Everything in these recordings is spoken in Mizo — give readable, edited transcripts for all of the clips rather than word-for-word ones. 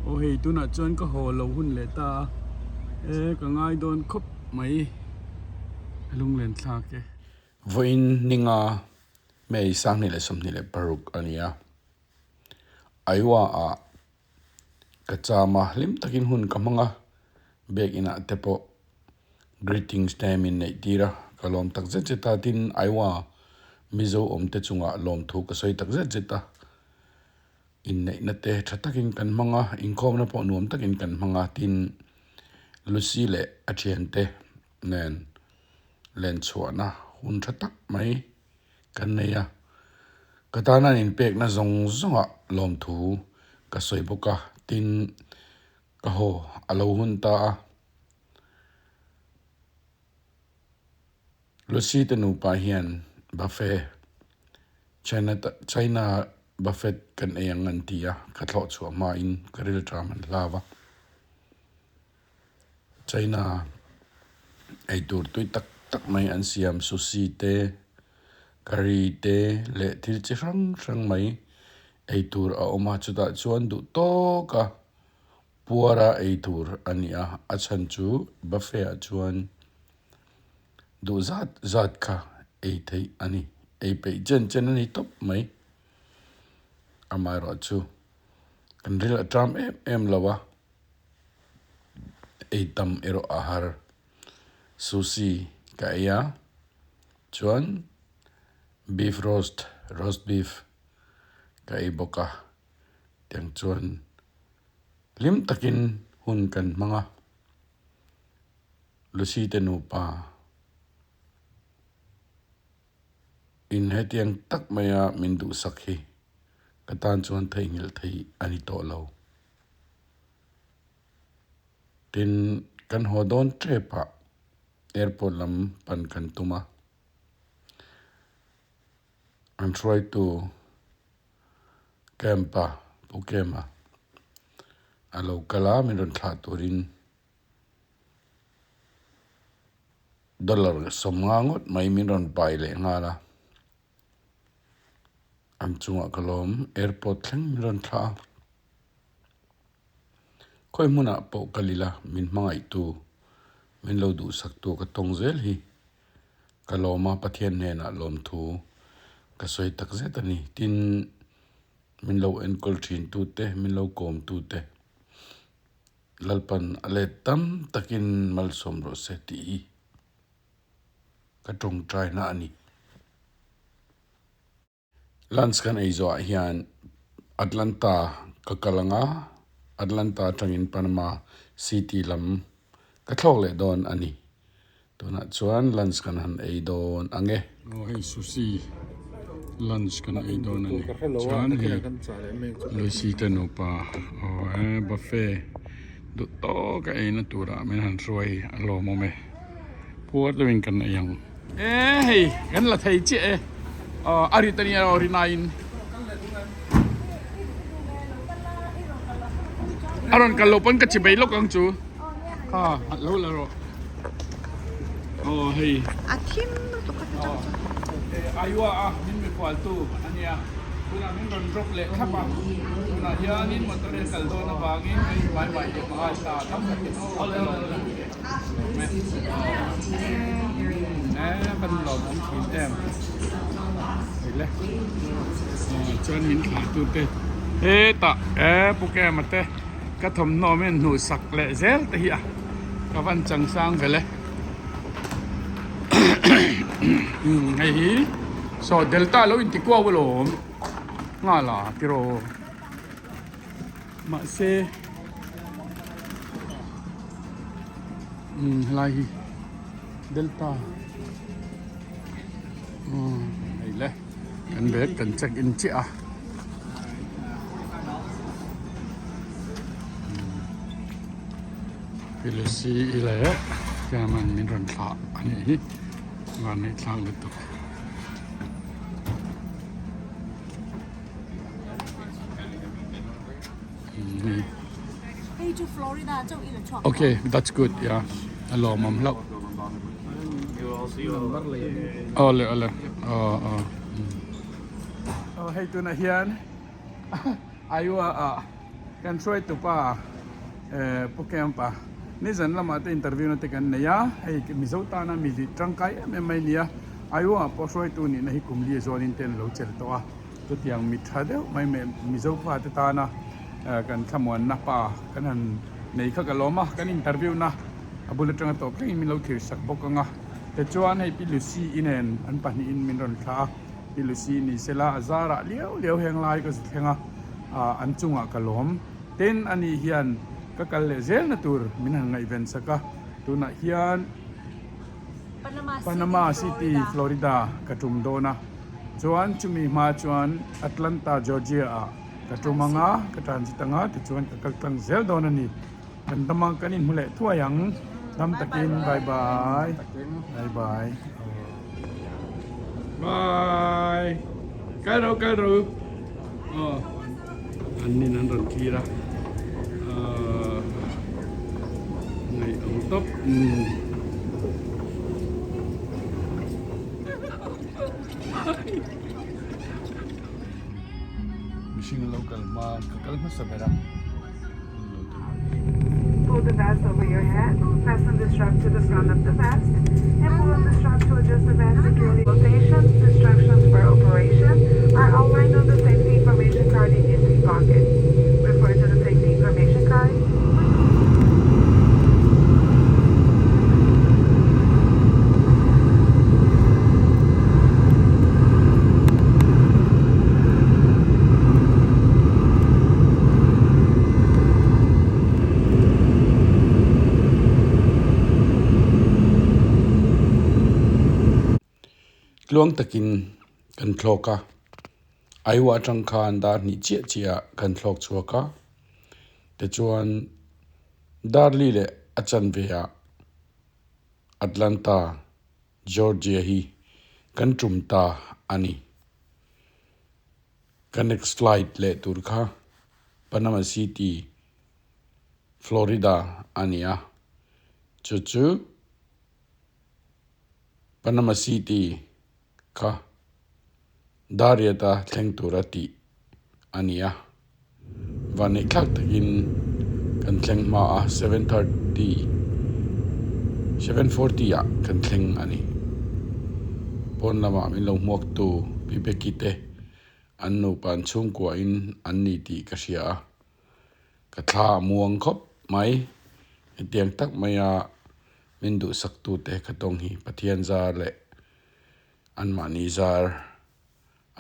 Aw hei tunah chuan ka haw lo hun leh ta a, e ka ngai dawn khawp mai a lunglen thlak e. Vawiin ninga May 2026 a ni a, Iowa ah ka cham a, hlim takin hun ka hmang a, biakinn ah te pawh greetings te min neih tir a, ka lawm tak zet zet a, tin Iowa Mizo awm te chungah lawmthu ka sawi tak zet zet a. Inneihna te tha takin kan hmang a, inkhawmna pawh nuam takin kan hmang a, tin Lucy leh a thiante nen len chhuahna hun tha tak mai kan nei a. Ka tana an inpekna zawng zawngah lawmthu ka sawi bawk a, tin ka haw a lo hun ta a. Lucy te nupa hian buffet, China China buffet kan ei ang an ti a, ka thlawh chhuah hmain ka rilṭam an hlau a. China eitur tui tak tak mai an siam sushi te, curry te leh thil chi hrang hrang mai eitur a awm a, chutah chuan duh tawk a puara eitur a ni a, a chhan chu buffet ah chuan Duh zat zat kha ei theih a ni. Ei peih chen chen a ni tawp mai. Amaherawh chu kan ril a ṭam em em lo a, ei tam erawh a har. Sushi ka ei a, chuan beef roast, roast beef ka ei bawk a, tiang chuan hlim takin hun kan hmang a. Lucy te nupa in hetiang tak maia min duhsak hi ka tan chuan theihnghilh thei a ni tawh lo. Tin, kan haw dawn tep ah airport lam pan kan tum a, an hruaitu camp a Pu Kema a lo kal a min rawn thlah turin. Dollar 50 ngawt mai min rawn pai leh nghal a, an chungah ka lawm airport thleng min rawn thlah a, khawi hmunah pawh kal ila min hmangaihtu min lo duhsaktu ka tawng zel hi ka lawm a, Pathian hnenah lawmthu ka sawi tak zet a ni, tin min lo enkawl thin tute min lo kawm tute. Lalpan a let tam takin malsawm rawh se tih hi ka tawngtaina a ni. Lunch kan ei zawhah hian Atlanta ka kal ang a, Atlanta atangin Panama City lam ka thlawk leh dawn a ni. Tunah chuan lunch kan han ei dawn ang e. Aw hei sushi lunch kan ei dawn a ni. Chuan hei Lucy te nupa aw e buffet duh tawk a eina turah min han hruai a lawmawm e. Puar deuhin kan ei ang. E hei kan la thei chiah e. Aw a rit a nia aw rinaiin. A rawn kal loh pawn ka chi bei lawk ang chu. Kha lo la rawh. Aw hei. A thim lutuk a chang chu. Aiwa a min mikhual tu a nia. Tunah min rawn drop leh thlap a. Tunah hianin motor in kal dawn avangin ka in bye bye leh ngai ta tam takin aw ka lawm a ni. E kan lawmawm thin em. Hei le. Chuan min thlah tu te hetah e Pu Kema te. Ka thawmhnaw min hnuh sak leh zel te hi a ka van chang sang vel e hei hi saw delta lo inti kuau alawm nghal a tiraw mahse umm helai hi delta umm hei le. Kan bag kan check in chiah a. Pilesi i leh chairman min rawn thlah a nih hi van neih thlak lutuk. Okay, that's good, yeah. A lawmawm hlauh. Awle awle aw aw. Aw hei tunah hian Iowa ah. Kan hruaitupa Pu Camp-a nizan lamah te interview na te kan nei a, hei Mizo tana mi tangkai em em mai nia, Iowa pawh hruaitu nihna hi kum li zawnin te an lo chelh tawh a, chutiang mi tha deuh mai mai Mizo pa te tana kan thlamuanna pa kan han nei kha ka lawm a, kan interview na a bul atanga tawp thlengin min lo thlir sak bawk ang a, tichuan hei Pi Lucy-i nen an pahnihin min rawn thlah a, Pi Lucy ni sela a zarah liau liau heng lai ka zu thleng a. an chungah ka lawm. Tin, ani hian ka kal leh zelna tur min han ngaihven sak a, tunah hian Panama City, Florida ka tum dawn a, chuan chumi hma chuan Atlanta, Georgia ah ka tum ang a, ka transit ang a, tichuan ka kal tlang zel dawn a ni. Kan dam a, kan inhmu leh thuai ang. Dam takin, bye bye. Bye bye. Bye. Kal ro, kal ro. Aw, an nin an rawn thlir a. Ngaih ang tawp. Mihring lo kal hma ka kal hmasa ber a. Pull the vest over your head, fasten the strap to the front of the vest, and pull on the strap to adjust the vest securely. Rotation instructions for operation are outlined on the safety information card in your seat pocket. Refer to the safety information card. Tluang takin kan thlawk a, Iowa atang khan dar hnih chiah chiah ah kan thlawk chhuak a, tichuan Darli leh a chanve ah Atlanta Georgia hi kan tum ta a ni. Ka next flight leh tur kha Panama City, Florida a ni a, chu chu Panama City kha Dariata thleng tura tih a ni a. Vanneihthlak takin kan thleng hma a, 7:30, 7:40 ah kan thleng a ni. Pawn lamah min lo hmuaktu Pi Becky te an nupa an chhungkuahin an ni tih ka hria a, ka thla a muang khawp mai. Hetiang tak maia min duhsaktute ka tawng hi Pathian zar leh anmahni zar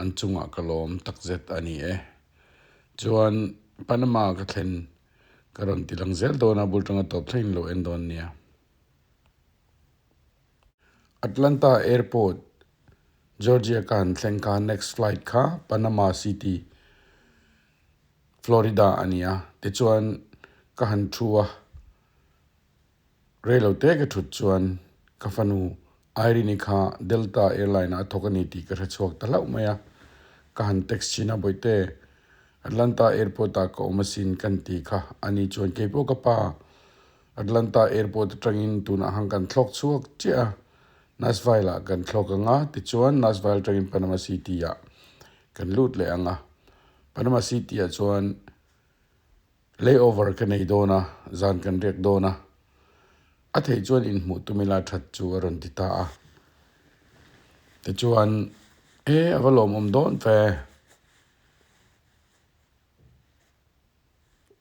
an chungah ka lawm takzet a ni e. Chuan Panama ka thlen ka rawn ti lang zel dawn a, bul tanga tawp thlengin lo en dawn nia. Atlanta Airport, Georgia ka han thleng kha next flight kha Panama City, Florida a ni a, tichuan ka han thu a. Reilote ka thut chuan ka fanu Irene-i kha Delta Airline-ah a thawk a ni tih ka hre chhuak ta hlauh mai a. Ka han text thin a, Bawihte, Atlanta Airport-ah ka awm asin kan ti kha a ni chuan kei pawh ka pa Atlanta Airport atangin tunah han kan thlawk chhuak chiah a, Nashville-ah kan thlawk ang a, tichuan Nashville atangin Panama City-ah kan lut leh ang a. Panama City-ah chuan Layover ka nei dawn a, zan kan riak dawn a, a theih chuan inhmuh tum ila that chu a rawn ti ta a. Tichuan, E, a va lawmawm dawn fe.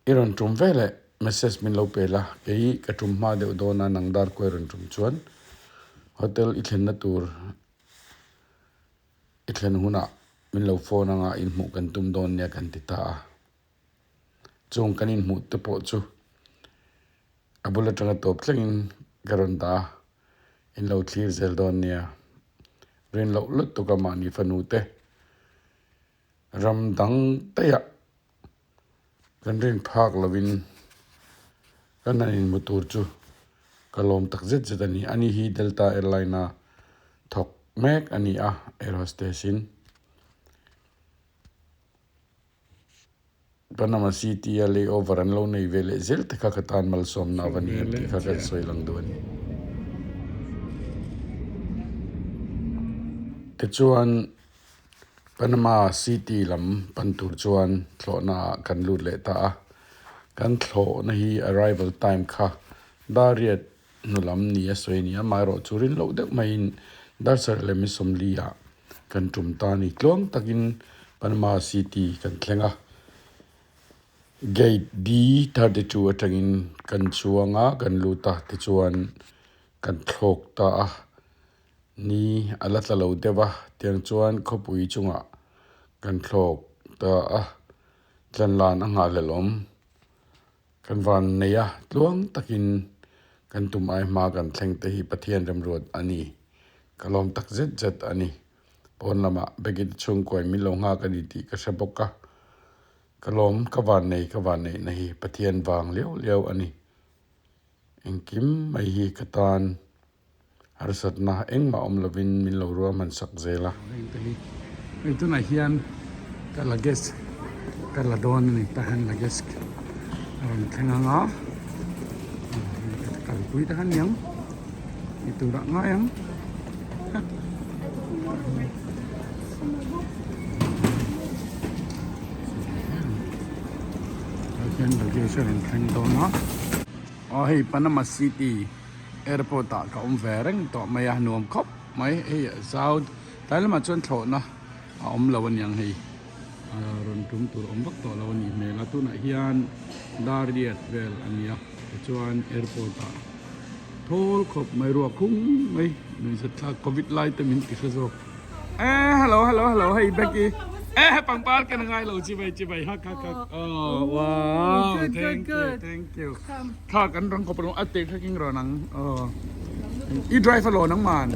I rawn tum ve leh message min lo pe la, kei ka tum hma deuh dawn a, nang dar kuai rawn tum chuan hotel i thlenna tur i thlen hunah min lo phone anga inhmuh kan tum dawn nia kan ti ta a. Chung kan inhmuh te pawh chu a bul atanga tawp thlengin ka rawn dah a, in lo thlir zel dawn nia. Rin loh lutuk a mahni fanu te ram dang daih ah kan rin phak lovin kan han inhmu tur chu ka lawm tak zet zet a ni. Ani hi Delta Airline a thawk mek a ni a, air hostess in. Panama City a layover an lo nei ve leh zel te kha ka tan malsawmna a va ni em tih kha kan sawi lang duh a ni. Tichuan Panama City lam pan tur chuan thlawhna ah kan lut leh ta a. Kan thlawhna hi arrival time kha dar riat hnu lam ni a sawi a ni a, amaherawhchu rin loh deuh maiin dar sarh leh mi sawmli ah kan tum ta a ni. Tluang takin Panama City kan thleng a, Gate D 32 atangin kan chuang a, kan lut a, tichuan kan thlawk ta a. Ni a la tla lo deuh a, tiang chuan khawpui chungah kan thlawk ta a, tlanlan a nghahhlelh awm. Kan van nei a, tluang takin kan tum ai hma kan thleng te hi Pathian remruat a ni. Ka lawm tak zet zet a ni. Pawn lamah Beckett chhungkuai min lo nghak a ni tih ka hre bawk a. Ka lawm, ka van nei, ka van neihna hi Pathian vang liau liau a ni. Engkim mai hi ka tan Harsatna engmah awm lovin min lo ruahman sak zel a. Hei tunah hian ka luggage ka la dawn a ni tah hian luggage a rawn thleng ang a ka kalpui ta aniang ni turah ngai ang. Tah hian luggage a rawn thleng dawn a. Aw hei Panama City airport ah ka awm ve reng tawh mai a nuam khawp mai hei zau tlai lamah chuan thlawhna a awm lo aniang hei rawn tum tur awm vak tawh lo a nih hmel a tunah hian dar riat vel a nia tichuan airport ah thawl khawp mai ruak hung mai nuihzat thlak covid lai te min ti hre zawk. Eh hello hello hello hei Becky eh pangpar kan ngai lo chi bai chi bai hak hak hak oh wow Good, good, thank you good. thank you kha kan rang khop lo ate kha king ro nang oh i drive lo nang man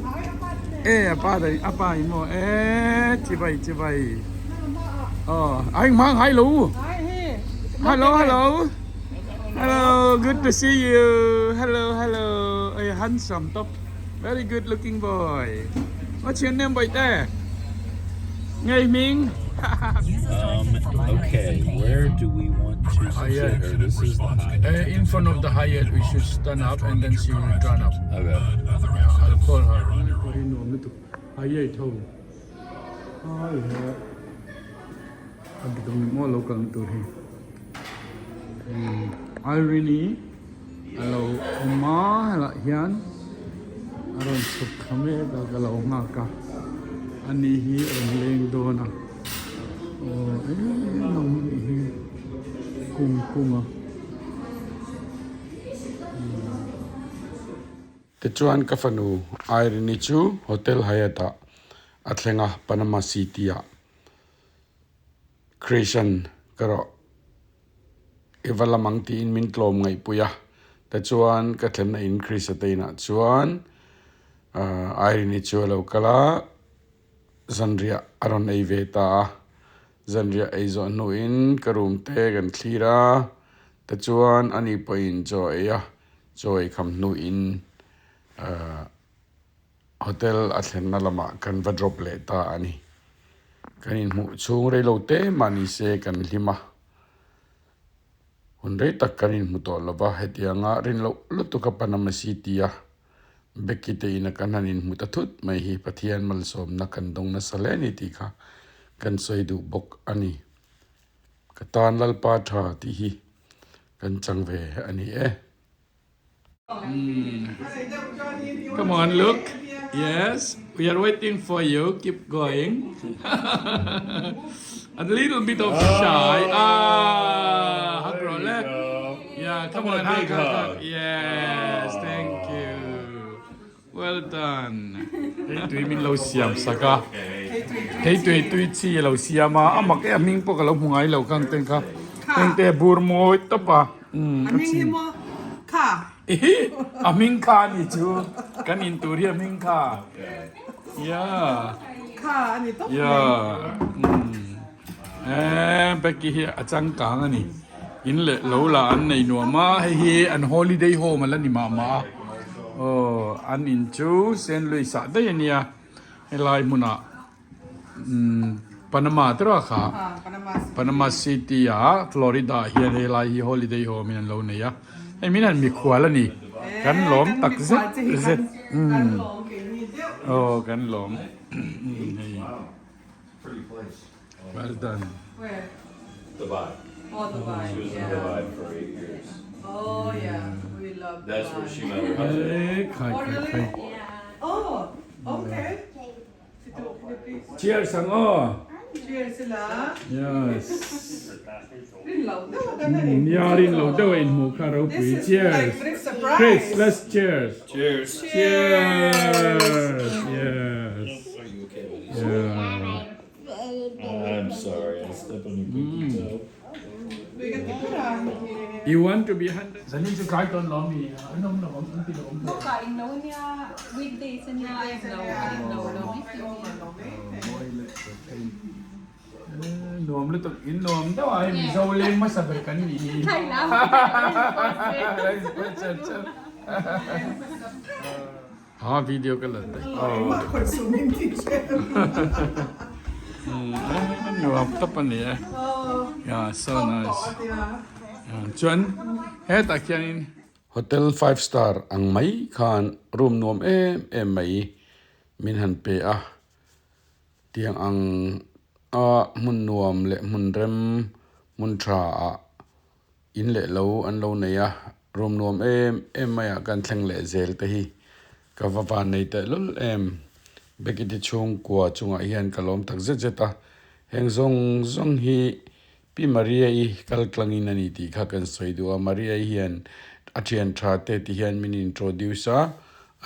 eh apa dai apa i mo eh chi bai chi bai oh ai mang hai lo hello hello hello good to see you hello hello a handsome top Very good looking boy. What's your name boy te? Ngei Ming. Okay, where do we want to Hyatt. sit? Or this is the Hyatt. In front of the Hyatt, we should stand up and then she will turn up. Okay. Yeah, I'll call her. Hyatt ho. Hyatt. A mo lo kal na tur hi. Irene a lo awm a helaiah hian a rawn chhuk thla mek a ka lo nghak a ani hi a rawn leng dawn a aw eng ang anih hi kung kung a. Tichuan ka fanu Irene chu Hotel Hyatt ah a thleng a Panama City ah. Christian ka rawh i va lam ang tiin min tlawm ngaihpui a, tichuan ka thlenna in Chrisa te inah chuan ahh Irene-i chu a lo kal a, zanriah a rawn ei ve ta a, zanriah ei zawh hnuin ka room te kan thlir a, tichuan ani pawhin chaw a ei a, chaw ei kham hnuin ahh. Hotel a thlenna lamah kan va drop leh ta a ni. Kan inhmuh chhung rei lo te mah ni se kan hlim a. Hun rei tak kan inhmu tawh lo va, hetianga rin loh lutuk a Panama City a Becky te ina kan han inhmu ta thut mai hi Pathian malsawmna kan dawng nasa hle a ni tih kha kan sawi duh bawk a ni. Ka tan Lalpa tha tih hi kan chang ve a ni e. Come on, look. Yes, we are waiting for you. Keep going. A little bit of shy. Ah, hug roll. Yeah, come on, hug, hug, hug. Yes, thank you. Well done. Hei tui min lo siam sak a. Hei tui tui chi a lo siam a. A mak e a hming pawh ka lo hmu ngai lo kha ang ten kha. Heng te bur mawi tawp a. A hming hi maw kha? A hming kha a ni chu. Kan in tur hi a hming kha. Yeah. Kha a ni tawp mai. Yeah. Eh Becky hi a changkang a ni. In leh lo lah an nei nuam a, hei hi an holiday home a la ni mah mah a. Aw an in chu Saint Louis ah daih a nia. Helai hmunah. Panama te rawh kha Panama City ah Florida ah hian helai hi holiday home in an lo nei a hei min han mikhual a ni kan lawm tak zet zet aw kan lawm hei well done. Oh, Dubai. She was in yeah. Dubai for 8 years. Oh, yeah. We love That's Dubai. where she met her husband. Eh, khai Oh, khai really? khai. Oh, okay. Can you please? Cheers ang aw. Cheers sila. Yes. Rin lo deuh a kan ani. Ya rin lo deuh a inhmuh kha ropui. This is Cheers. like brief surprise. Chris, let's cheers. Cheers. Cheers. Yes. Are you okay with these? Yeah. I'm sorry. I stepped on your pinky toe. We can keep it on here. You want to be 100? Zanin chu kai ton lo mi. An om lo om ti lo om. Ka in lo nia weekdays ania in lo in lo lo mai thei nia. Nuam lutuk in nuam deuh a hei Mizo leng hmasa ber kan nih hi. Thai lam. Ha video ka la daih. Nuam tawp a ni e. Yeah, so nice. Chuan hetah khianin. Hotel five star ang mai khan room nuam em em mai min han pe a, tiang ang a hmun nuam leh hmun rem hmun tha ah in leh lo an lo nei a, room nuam em em mai ah kan thleng leh zel te hi ka va van nei teh lul em. Bekiti chhungkua chungah hian ka lawm tak zet zet a, heng zawng zawng hi Pi Maria-i kal tlangin a ni tih kha kan sawi duh a, Maria-i hian a thian tha te ti hian min introduce a,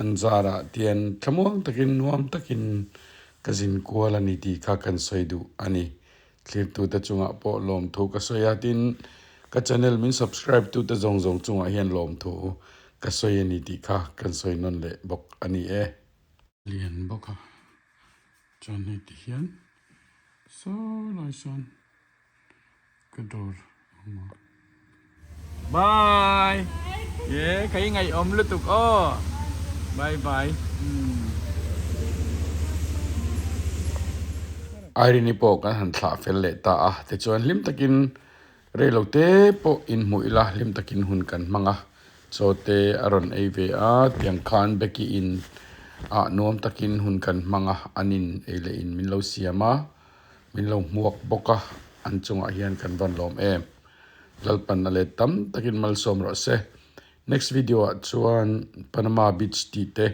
an zarah tian thlamuang takin nuam takin ka zin kual a ni tih kha kan sawi duh a ni. Thlirtute chungah pawh lawmthu ka sawi a, tin ka channel min subscribe tute zawng zawng chungah hian lawmthu ka sawi a ni tih kha kan sawi nawn leh bawk a ni e. Lian bawk a, chuan hei ti hian saw lai sawn. Ka dawr awm a. Bye! Ye ka i ngaihawm lutuk aw. Bye bye. Umm. Irene-i pawh kan han thlah fel leh ta a, tichuan hlim takin reilo te pawh inhmuh ila hlim takin hun kan hmang a, chaw te a rawn ei ve a, tiang khan Becky in ah nuam takin hun kan hmang a, an in ei leh in min lo siam a. Min lo hmuak bawk a, an chungah hian kan van lawm em. Lalpanna let tam takin malsawm rawh se. Next video ah chuan Panama Beach tih te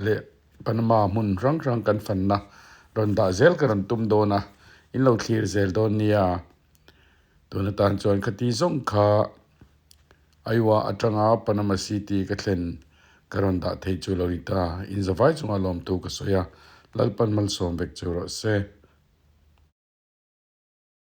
leh Panama hmun hrang hrang kan fanna rawn dah zel ka rawn tum dawn a, in lo thlir zel dawn nia. Tun atan chuan khati zawng kha Aiwa atanga Panama City ka thlen ka rawn dah thei chu lo ni ta. In zavai chunga lawmtu ka sawi a, Lalpan malsawm vek chu rawh se.